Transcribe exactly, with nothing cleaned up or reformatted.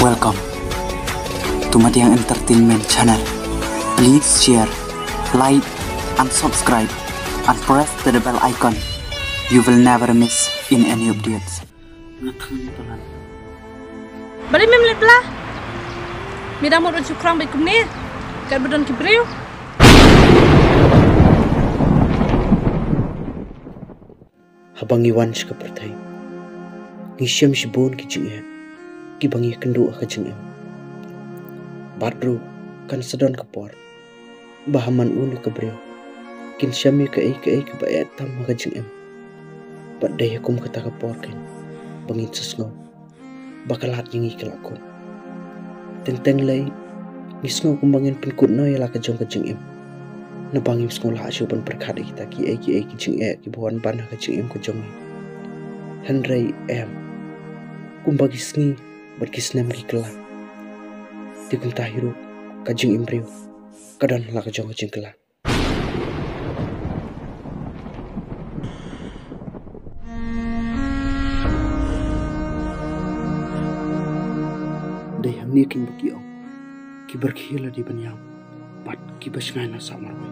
Welcome to Madiang Entertainment Channel. Please share, like, and subscribe, and press the bell icon. You will never miss in any updates. Balei mem leit bla? Me dang mut ban shu khrong beit kumne. Kat ba don ki briew. Haba ngi wan sha ka pyrthei, ngi shem shibun ki jingeh kiba ngi kynduh ha ka jingim. Bad ruh kan sa don ka por ba ha man u ne ka briew kin shem ïa kaei kaei kaba eh tam ha ka jingim. Bad dei ha kum kata ka por kein ba ngin sa sngew ba ka lad ïa ngi ka la kut. Teng teng lei ngi sngew kumba ngin pynkut noh ïa la ka jong ka jingim, naba ngim sngew lah shuh ban pyrkhat ïa kita kiei kiei ki jingeh kiba wan ban ha ka jingim ka jong ngi. Hynrei em, kumba ki sngi bad ki snem ki kylla, te kumta hi ruh ka jingim briew ka don la ka jong ka jingkylla. Dei hangne kein ba ki ong, kiba rkhie la dei ban ïam, bad kiba shngaiñ na sah marwei.